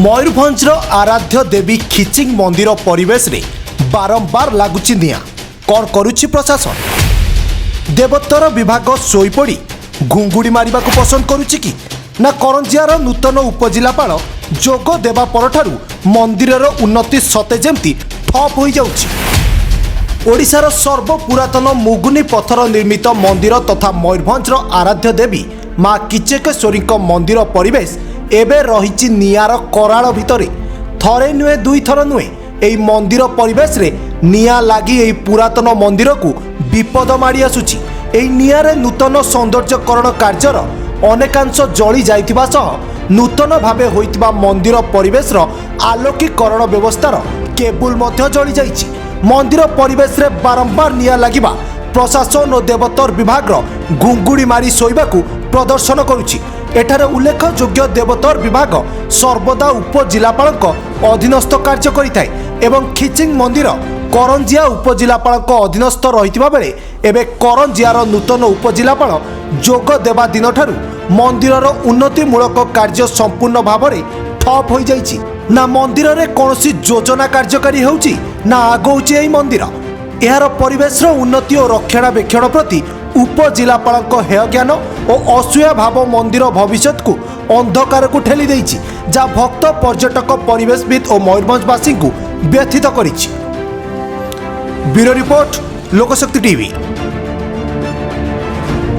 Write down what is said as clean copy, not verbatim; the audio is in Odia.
ମୟୂରଭଞ୍ଜର ଆରାଧ୍ୟ ଦେବୀ ଖିଚିଂ ମନ୍ଦିର ପରିବେଶରେ ବାରମ୍ବାର ଲାଗୁଛି ନିଆଁ। କ'ଣ କରୁଛି ପ୍ରଶାସନ? ଦେବୋତ୍ତର ବିଭାଗ ଶୋଇପଡ଼ି ଘୁଙ୍ଗୁଡ଼ି ମାରିବାକୁ ପସନ୍ଦ କରୁଛି କି ନା କରଞ୍ଜିଆର ନୂତନ ଉପଜିଲ୍ଲାପାଳ ଯୋଗ ଦେବା ପରଠାରୁ ମନ୍ଦିରର ଉନ୍ନତି ସତେ ଯେମିତି ଠପ୍ ହୋଇଯାଉଛି? ଓଡ଼ିଶାର ସର୍ବପୁରାତନ ମୁଗୁନି ପଥର ନିର୍ମିତ ମନ୍ଦିର ତଥା ମୟୂରଭଞ୍ଜର ଆରାଧ୍ୟ ଦେବୀ ମା କିଚକେଶ୍ୱରୀଙ୍କ ମନ୍ଦିର ପରିବେଶ ଏବେ ରହିଛି ନିଆଁର କରାଳ ଭିତରେ। ଥରେ ନୁହେଁ, ଦୁଇଥର ନୁହେଁ, ଏହି ମନ୍ଦିର ପରିବେଶରେ ନିଆଁ ଲାଗି ଏହି ପୁରାତନ ମନ୍ଦିରକୁ ବିପଦ ମାଡ଼ି ଆସୁଛି। ଏହି ନିଆଁରେ ନୂତନ ସୌନ୍ଦର୍ଯ୍ୟକରଣ କାର୍ଯ୍ୟର ଅନେକାଂଶ ଜଳି ଯାଇଥିବା ସହ ନୂତନ ଭାବେ ହୋଇଥିବା ମନ୍ଦିର ପରିବେଶର ଆଲୋକୀକରଣ ବ୍ୟବସ୍ଥାର କେବୁଲ ମଧ୍ୟ ଜଳିଯାଇଛି। ମନ୍ଦିର ପରିବେଶରେ ବାରମ୍ବାର ନିଆଁ ଲାଗିବା ପ୍ରଶାସନ ଓ ଦେବୋତ୍ତର ବିଭାଗର ଘୁଙ୍ଗୁଡ଼ି ମାରି ଶୋଇବାକୁ ପ୍ରଦର୍ଶନ କରୁଛି। ଏଠାରେ ଉଲ୍ଲେଖଯୋଗ୍ୟ, ଦେବୋତ୍ତର ବିଭାଗ ସର୍ବଦା ଉପଜିଲ୍ଲାପାଳଙ୍କ ଅଧୀନସ୍ଥ କାର୍ଯ୍ୟ କରିଥାଏ ଏବଂ ଖିଚିଂ ମନ୍ଦିର କରଞ୍ଜିଆ ଉପଜିଲ୍ଲାପାଳଙ୍କ ଅଧୀନସ୍ଥ ରହିଥିବା ବେଳେ ଏବେ କରଞ୍ଜିଆର ନୂତନ ଉପଜିଲ୍ଲାପାଳ ଯୋଗ ଦେବା ଦିନଠାରୁ ମନ୍ଦିରର ଉନ୍ନତିମୂଳକ କାର୍ଯ୍ୟ ସମ୍ପୂର୍ଣ୍ଣ ଭାବରେ ଠପ୍ ହୋଇଯାଇଛି। ନା ମନ୍ଦିରରେ କୌଣସି ଯୋଜନା କାର୍ଯ୍ୟକାରୀ ହେଉଛି, ନା ଆଗଉଛି ଏହି ମନ୍ଦିର। ଏହାର ପରିବେଶର ଉନ୍ନତି ଓ ରକ୍ଷଣାବେକ୍ଷଣ ପ୍ରତି ଉପଜିଲ୍ଲାପାଳଙ୍କ ହେୟଜ୍ଞାନ ଓ ଅସୂୟା ଭାବ ମନ୍ଦିର ଭବିଷ୍ୟତକୁ ଅନ୍ଧକାରକୁ ଠେଲି ଦେଇଛି, ଯାହା ଭକ୍ତ, ପର୍ଯ୍ୟଟକ, ପରିବେଶବିତ୍ ଓ ମୟୂରଭଞ୍ଜବାସୀଙ୍କୁ ବ୍ୟଥିତ କରିଛି। Bureau report, Lokshakti TV.